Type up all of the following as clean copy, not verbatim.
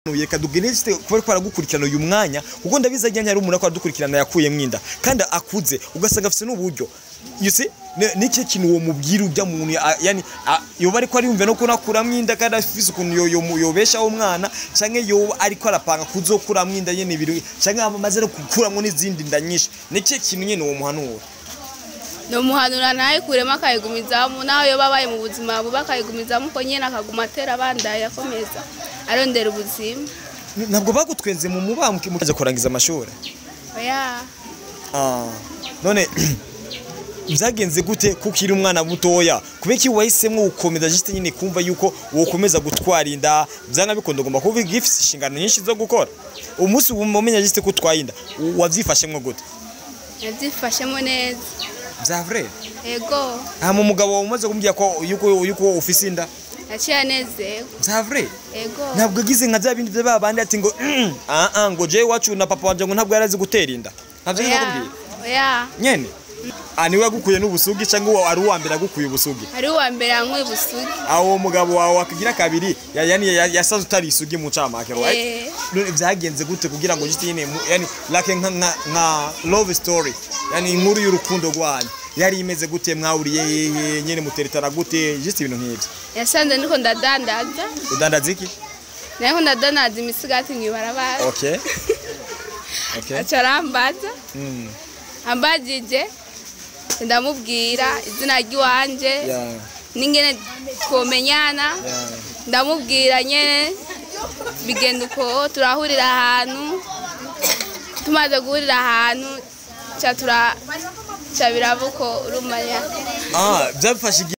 Reka dugeneze kuba twaragukurikirana uyu mwanya, kuko ndabizi ajyanye ari umuntu akora dukurikirana yakuyemo inda kandi akuze, ugasanga afite n'uburyo. You see, niki kintu uwo mubwira ujya muntu yani yoba ariko ariyumva no kunakuramwo inda kandi afise ukuntu yobeshaho umwana, canke yoba ariko arapanga kuzokuramwo inda nyene ibiri, canke amaze no gukuramwo n'izindi nda nyinshi? Niki kintu nyene uwo muhanura? Nomuhanura ntayikuremo, akayigumizamo, naho yoba abaye mu buzima bubi akayigumizamo uko nyene, akaguma atera abandaye, akomeza arondera ubuzima. Ntabwo bagutwenze mu mubambwe mukaze kurangiza amashuri? Oya. Ah, none byagenze gute kuko iri umwana mutoya? Kubera iki wahisemwo gukomeza juste nyine kumva yuko wokomeza gutwara inda? Byanga bikunda ugomba kuba ugifise inshingano nyinshi zo gukora. Umunsi umenya juste ko utwaye inda, wavyifashemwo gute? Nabyifashemo neza. Vya vrai? Ego. Hama umugabo wawe umaze kumubwira ko yuko ufise inda? Yaciye anezerwa. Vya vrai? Ego. Ntabwo agize nka bya bindi bya bandi ati ngo ah ah, ngo jewe iwacu na papa wanje ngo ntabwo yarazi gutera inda? Ntabyo Oya. nakubwiye? Oya. Nyene ah, niwe yagukuye n'ubusugi cyangwa uwo ari uwa mbere agukuye ubusugi? Ari uwa mbere yankuye ubusugi. Awo mugabo wawe wakugira kabiri yani yasaze utari isugi mu camake, right? Eh. None byagenze gute kugira ngo juste nyene yani like nka love story, yani inkuru y'urukundo rwanyu yari imeze gute? Mwahuriye hehe nyene, muteretana gute, juste ibintu nk'ibyo? Yasanze ndiko ndadandaza. Udandaza iki? Nariko ndadandaza imisigati mw'ibarabara. Okay. Aca arambaza. Ambajije, ndamubwira izina ry'iwanje n'ingene twomenyana. Ndamubwira nyene, bigenda uko, turahurira ahantu. Tumaze guhurira ahantu, ca tura ca biraba uko urumanya. Ah, byafashe igihe.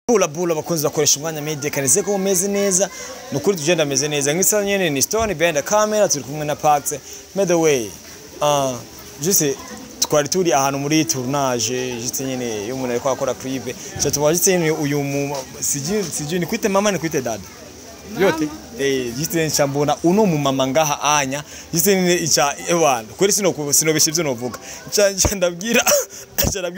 Bula bula, bakunzi bakoresha umwanya media, kaneze ko mumeze neza. Nukuri tugenda meze neza nk'isa nyene. Ni Stone behind the camera, turi kumwe na Pax. By the way, juste twari turi ahantu muri tournage juste nyene y'umuntu ariko akora clip, cyo tuba juste nyene uyu mu siji ni kwite mama, ni kwite dada, yote juste nca mbona uno mu mama ngaha anya juste nyene ica ewana kweri sino sinobesha ivyo novuga, nca ndabwira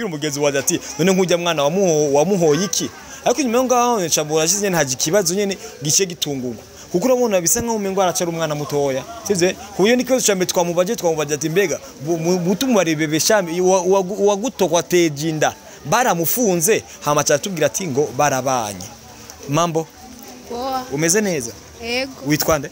umugenzi wanje ati: "None nkujya mwana wamuho wamuhoye iki?" Ariko inyuma yo ngaho nca mbona juste nyene haje ikibazo nyene gice gitungurwa, kuko urabona bisa nkaho umengo aracara umwana mutoya, sivyo? Kuburyo n'ikibazo ca mbere twamubaje ati: "Mbega mutumubare shami uwagutokwa teje inda baramufunze?" Hama cyatubwira ati ngo barabanye. Mambo? Poa. Umeze neza? Ego. Witwa nde?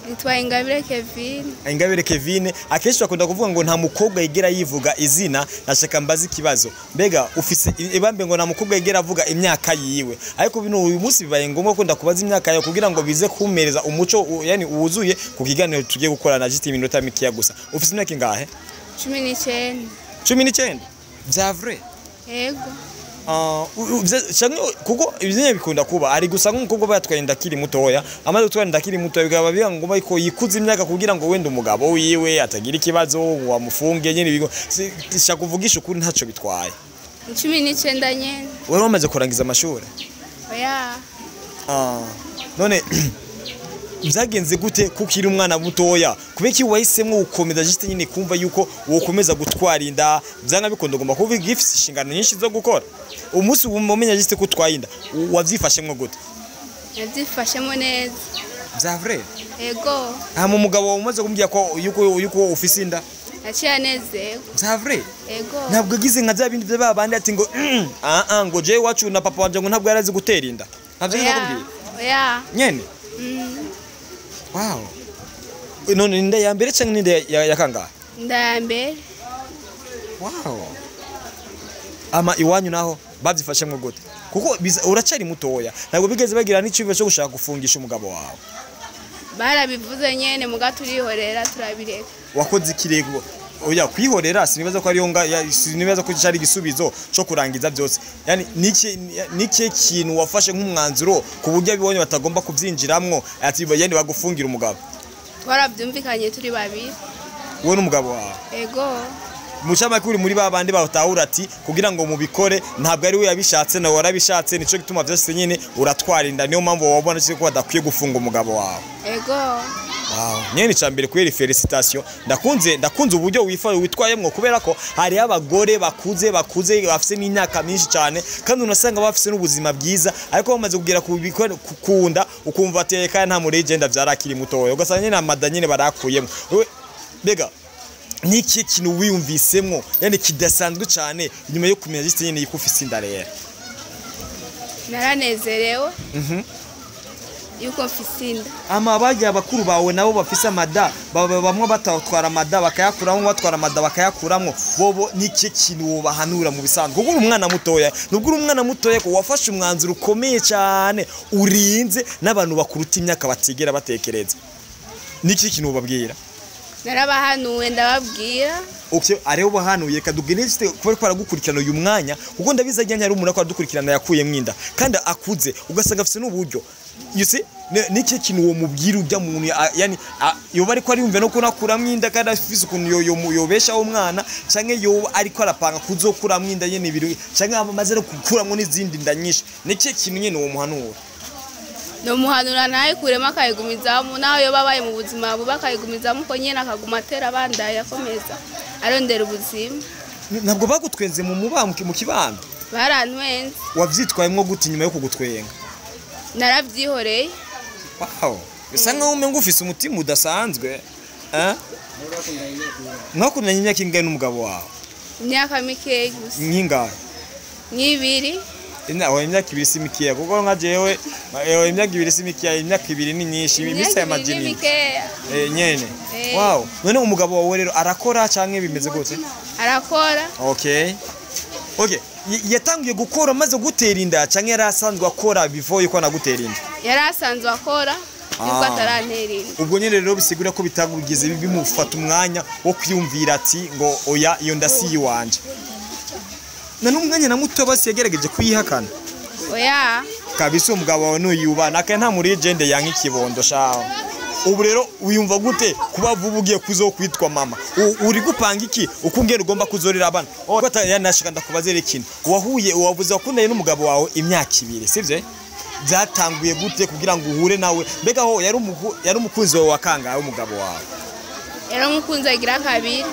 Nitwa Ingabire Kevin. Ingabire Kevin. Akenshi bakunda kuvuga ngo nta mukobwa yigera yivuga izina. Nashaka mbaza ikibazo: mbega ufise ibambe ngo nta mukobwa yigera avuga imyaka yiwe, ariko bino uyu munsi bibaye ngombwa ko ndakubaza imyaka yawe kugira ngo bize kumpereza umuco yani wuzuye ku kiganiro tugiye gukora na juste iminota mikeya gusa. Ufise imyaka ingahe? 19. 19? Vya vrai? Ego. Ah, canke kuko ibyo bikunda kuba ari gusa nk'umukobwa aba yatwaye inda akiri mutoya, amaze gutwara inda akiri mutoya bikaba biba ngombwa ko yikuza imyaka kugira ngo wenda umugabo wiwe atagira ikibazo wamufunge nyene ibigo. Shaka kuvugisha ukuri, ntaco bitwaye. Ni 19 nyene. Wari wamaze kurangiza amashuri? Oya. Ah, none byagenze gute kuko iri umwana mutoya? Kubera iki wahisemwo gukomeza juste nyine kumva yuko wokomeza gutwara inda? Byanga bikunda ugomba kuba ugifise inshingano nyinshi zo gukora. Umunsi umenya juste ko utwaye inda, wavyifashemwo gute? Nabyifashemo neza. Vya vrai? Ego. Hama umugabo wawe umaze kumubwira ko yuko ufise inda? Yaciye anezerwa. Vya vrai? Ego. Ntabwo agize nka bya bindi bya bandi ati ngo ah ah, ngo jewe iwacu na papa wanje ngo ntabwo yarazi gutera inda? Ntabyo Oya. nakubwiye? Oya. Nyene. Wow, none inda ya mbere canke n'inda ya kangahe? Inda ya mbere. Wow. Ama iwanyu naho bavyifashemwo gute? Kuko uracari mutoya, ntabwo bigeze bagira n'iciyumviro cyo gushaka gufungisha umugabo wawe? Barabivuze nyene, muga turihorera, turabireka. Wakoze ikirego? Oya, kwihorera sinibaza ko ariyo sinibaza ko cari igisubizo co kurangiza byose. Yani niki kintu wafashe nk'umwanzuro ku buryo abibonye batagomba kuvyinjiramwo ati yani bagufungira umugabo? Twarabyumvikanye turi babiri. Wowe n'umugabo wawe? Ego. Mucamake uri muri ba bandi batahura ati kugira ngo mubikore ntabwo ari we yabishatse, nawe warabishatse, nico gituma vyose nyene uratwara inda, niyo mpamvu wabona ko badakwiye gufunga umugabo wawe? Ego. Wow. Nyene icambere kweri félicitation. Ndakunze uburyo witwayemwo, kubera ko hari abagore bakuze bafise n'imyaka myinshi cyane, kandi unasanga bafise n'ubuzima bwiza, ariko bamaze kugera ku kunda ukumva ateka nta muri legend vyarakiri mutoya, ugasanga nyene amada nyene barakuyemwo. Wewe bega niki kintu wiyumvisemwo yani kidasanzwe cyane inyuma yo kumenya juste nyene yikufise inda rero? Naranezerewe yuko mfise inda. Ama bajya abakuru bawe nabo bafise amada, bamwe batatwara amada bakayakuramwo, batwara amada bakayakuramwo, bobo niki kintu wobahanura mu bisanzwe? Kuko uri umwana mutoya, nubwo uri umwana mutoya ko wafashe umwanzuro ukomeye cyane urinze n'abantu bakuruta imyaka batigera batekereza, niki kintu wobabwira? Narabahanuwe ndababwira. Okay, ariho bahanuye kadugeneste kuba ariko aragukurikirana uyu mwanya, kuko ndabizi ajyanye ari umuntu aradukurikirana yakuyemwo inda kandi akuze, ugasanga afise n'uburyo. You see, niki kintu uwo mubwira ujya muntu yani yoba ariko ariyumva no kunakuramwo inda kandi afise ukuntu yobeshaho umwana, canke yoba ariko arapanga kuzokuramwo inda nyene ibiri, canke amaze no gukuramwo n'izindi nda nyinshi, niki kintu nyene uwo muhanura? Nomuhanura ntayikuremo akayigumizamo, naho yoba abaye mu buzima bubi akayigumizamo uko nyene, akaguma atera abandanya akomeza arondera ubuzima. Ntabwo bagutwenze mu mu kibano? Barantwenze. Wavyitwayemwo gute inyuma yo kugutwenga? Naravyihoreye. Wow, bisa nkaho umenga ufise umutima udasanzwe. Mwakundanye imyaka ingahe n'umugabo wawe? Imyaka mikeyi gusa. Nk'ingahe? Nk'ibiri. Oya, imyaka ibiri si mikeya, kuko nka jewe imyaka ibiri si mikeya, imyaka ibiri ni nyinshi, imisi ya majini nyene. Wow, none umugabo wawe rero arakora canke bimeze gute? Arakora. Okay. Okay, yatangiye gukora maze gutera inda canke yari asanzwe akora before yuko anagutera inda? Yari asanzwe akora yuko atarantera inda. Ubwo nyene rero bisigura ko bitagugize bimufata umwanya wo kwiyumvira ati ngo oya iyo nda si iwanje. Na n'umwanya na muto basi yagerageje kuyihakana. Oya. Kabisa umugabo wawe nuyubana kandi nta muri legend yanka ikibondo shaho. Ubu rero uyumva gute kuba vuba ugiye kuzokwitwa mama? Uri gupanga iki ukungera ugomba kuzorera abana? Yanashaka ndakubazere ikintu. Wahuye wavuze wakundanye n'umugabo wawe imyaka ibiri, sivyo? Byatanguye gute kugira ngo uhure nawe? Mbega ho yari umukunzi wawe wakangaye umugabo wawe? Yari umukunzi agira kabiri.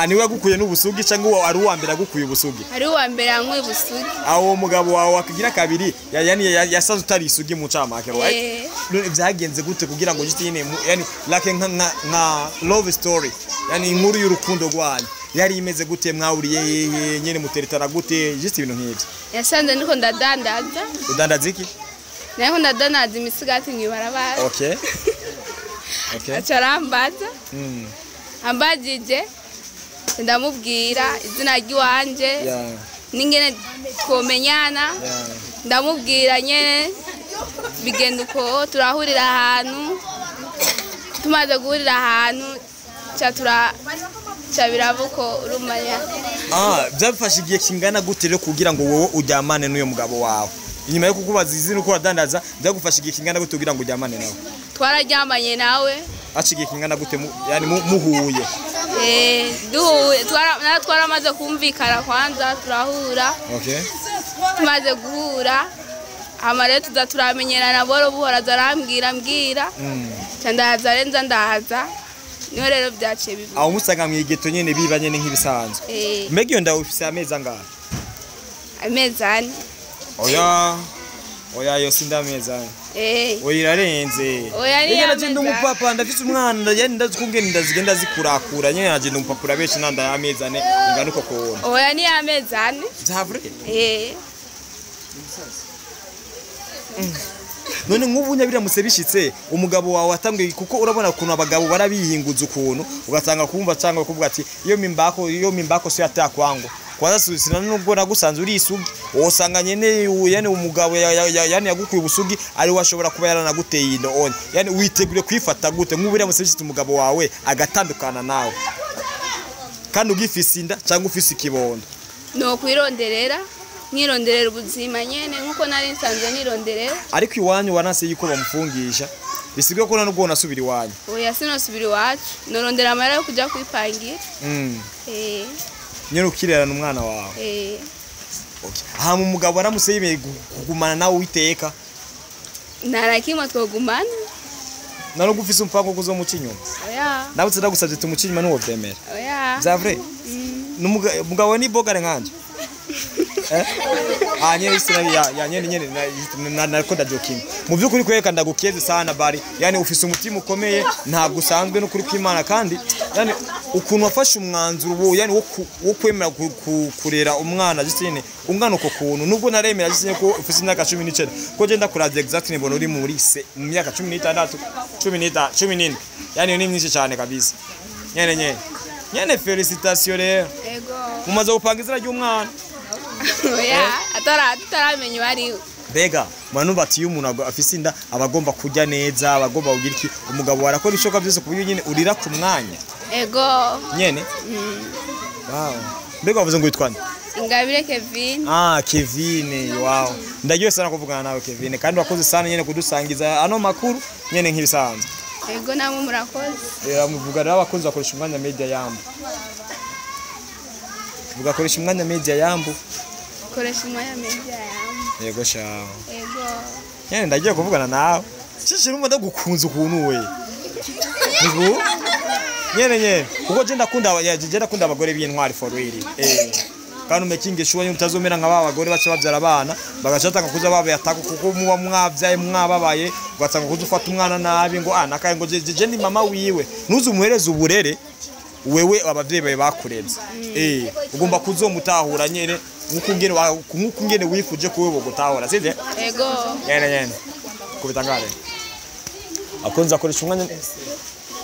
Niwe yagukuye n'ubusugi cyangwa ari uwa mbere agukuye ubusugi? Ari uwa mbere yankuye ubusugi. Awo mugabo wawe wakigira kabiri yani yasanze utari isugi mu camake, right? None byagenze gute kugira ngo juste nyene yani like nka love story, yani inkuru y'urukundo rwanyu yari imeze gute? Mwahuriye hehe nyene, muteretana gute, juste ibintu nk'ivyo? Yasanze ndiko ndadandaza. Udandaza iki? Nariko ndadandaza imisigati mw'ibarabara. Okay. Okay. Acarambaza. Ambajije ndamubwira izina ry'iwanje, n'ingene twomenyana, ndamubwira nyene bigenda uko turahurira ahantu, tumaze guhurira ahantu ca biraba uko urumanya. Byafashe igihe kingana gute rero kugira ngo wowe uryamane n'uyo mugabo wawe? Inyuma yo kukubaza izina uko wadandaza, byagufashe igihe kingana gute kugira ngo uryamane nawe? Twararyamanye nawe. Aca igihe kingana gute yani muhuye? Duhuye twaramaze kumvikana kwanza turahura. Okay. Tumaze guhura hama rero tuza turamenyerana buhoro buhoro, arambwira mbwira ca ndaza renza ndaza, niho rero byaciye biba. Aho musanga mwigeto nyene biba nyene nk'ibisanzwe. Mbega iyo nda ufise amezi angahe? Amezi ane. Oya. Oya yo sinda amezi ane. Oya irarenze. Oya ni amezi. Ndi umupapa ndafise umwana yani ndazikungene ndazigenda zikurakura nyene naje ndi umupapa urabeshe nanda ya amezi ane ingana uko kona. Oya ni amezi ane. Zavre? None nk'ubu nyabiramutse bishitse umugabo wawe atangiye, kuko urabona ukuntu abagabo barabihinguza ukuntu ugatanga kumva cyangwa kuvuga ati iyo mimbako so yatakwango kwanza sina nubwo nagusanze uri isugi, wosanga nyene yani umugabo yani yagukuye ubusugi ari washobora kuba yaranaguteye indo on, yani witegure kwifata gute nk'ubu biramutse bishitse umugabo wawe agatandukana nawe kandi ugifise inda cyangwa ufise ikibondo? No kwironderera nkironderera ubuzima nyene nkuko nari nsanzwe nironderera. Ariko iwanyu wanase yuko bamufungisha, bisigwe ko nubwo nasubira iwanyu? Oya sinosubira iwacu, norondera amahera yo kuja kwipangira. Nyene ukirerana umwana wawe. Okay. Hama umugabo aramutse yemeye kugumana nawe witeka? Nta na kimwe twogumana. Nubwo ufise umupango wo kuzomuca inyuma? Oya. Ndabutse ndagusabye tumuca inyuma, ntiwovyemera? Oya. Vya vrai? Umugabo ni bogare nkanje, eh? Ah, nyene isi ya nyene nyene nariko ndajokinga. Mu byukuri kwereka ndagukeze sana bari, yani ufise umutima ukomeye, ntabwo usanzwe no kuri kw'Imana. Kandi yani ukuntu wafashe umwanzuro wo yani wo kwemera kurera umwana Justine ungana uko kuntu, nubwo naremera Justine ko ufise imyaka 19, ko je ndakuravye exactly mbona uri muri se mu myaka 16, 15, 17, yani ni myinshi cyane kabisa. Nyene nyene nyene, félicitation rero. Ego. Mumaze gupanga izina ry'umwana? Oya, atara tutaramenya uwo ari we. Mbega mwanumva ati iyo umuntu afise inda aba agomba kurya neza, aba agomba kugira iki? Umugabo warakora ishoka byose ku buryo nyine urira ku mwanya? Ego. Nyene, wow. Mbega wavuze ngo witwa nde? Ingabire Kevin. Ah, Kevin, wow, ndaryohewe sana kuvugana nawe Kevin, kandi wakoze sana nyene kudusangiza ano makuru nyene nk'ibisanzwe. Ego, namwe murakoze. Eh, muvuga rero abakunzi bakoresha umwanya media yambu, vuga koresha umwanya media yambu. Koresha umwanya media yawe. Yego shawo. Ego. Nyene ndagiye kuvugana nawe shishi, urumva ndagukunze ukuntu we. Niko nyene nyene, kuko je ndakunda je ndakunda abagore b'intwari for real, eh. Kandi umekinge sure nyine utazomera nka ba bagore baca babyara abana bagacatanga kuza babayataka, kuko muba mwavyaye mwababaye, ugasanga kuza ufata umwana nabi ngo ah nakaye ngo je ni mama wiwe, ntuze umuhereze uburere wewe abavyeyi bawe bakureze. Eh, ugomba kuzomutahura nyene nkuko ngene wifuje kuwe bogutahura, sivyo? Ego. Nyene nyene kubitangare akunze akoresha umwanya,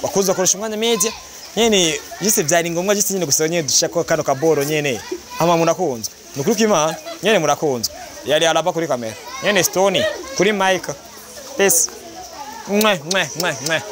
bakunze akoresha umwanya media nyene yise byari ngombwa gise nyene gusa nyene dushaka kano kaboro nyene. Hama murakunzwe, nukuri kw'Imana nyene murakunzwe. Yari araba kuri kamera nyene, Stone kuri mic. Peace, mwe mwe mwe mwe.